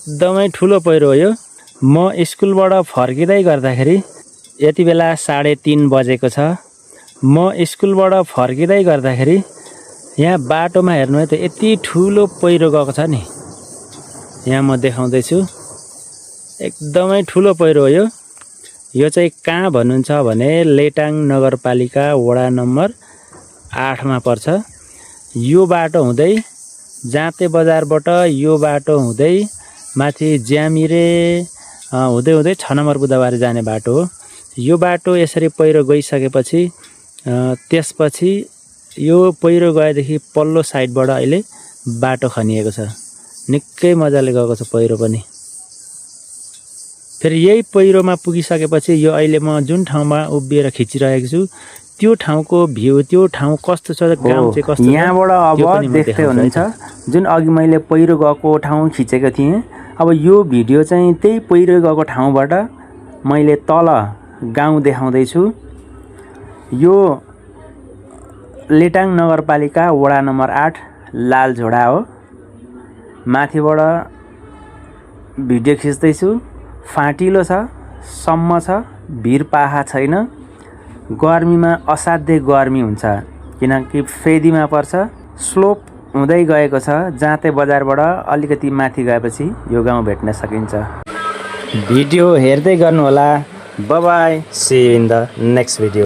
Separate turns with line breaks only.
एकदमै ठुलो पहिरो हो यो। म स्कुलबाट फर्किँदै गर्दाखेरि यति बेला 3:30 बजेको छ। म स्कुलबाट फर्किँदै गर्दाखेरि यहाँ बाटोमा हेर्नु है त यति ठुलो पहिरो गएको छ नि। यहाँ म देखाउँदैछु, एकदमै ठुलो पहिरो हो यो। यो चाहिँ कहाँ भन्नुहुन्छ भने लेटाङ नगरपालिका वडा नम्बर 8 मा पर्छ। यो बाटो हुँदै जाँते बजारबाट यो बाटो हुँदै माथि ज्यामिरे हुँदै हुँदै 6 नम्बर बुधबारे जाने बाटो हो। यो बाटो यसरी पहिरो गइसकेपछि त्यसपछि यो पहिरो गएदेखि पल्लो साइडबाट अहिले बाटो खनिएको छ। निकै मजाले गएको छ पहिरो पनि। फेरि यही पहिरोमा पुगिसकेपछि यो अहिले म जुन ठाउँमा उभिएर खिचिरहेको छु त्यो ठाउँको भ्यू, त्यो ठाउँ कस्तो छ, गाउँ चाहिँ कस्तो छ,
यहाँबाट अब देख्दै हुनुहुन्छ जुन अघि मैले पहिरो गएको ठाउँ खिचेको थिएँ। अब यो भिडियो चाहिँ त्यही पहिरो गएको ठाउँबाट मैले तल गाउँ देखाउँदैछु। यो लेटाङ नगरपालिका वडा नम्बर 8 लालझोडा हो। माथिबाट भिडियो खिच्दैछु। फाटिलो छ, सम्म छ, भिरपाहा छैन। गर्मीमा असाध्यै गर्मी हुन्छ किनकि फेदीमा पर्छ। स्लोप हुँदै गएको छ। जाँते बजारबाट अलिकति माथि गएपछि यो गाउँ भेट्न सकिन्छ।
भिडियो हेर्दै गर्नु होला। Bye bye, see you in the next video.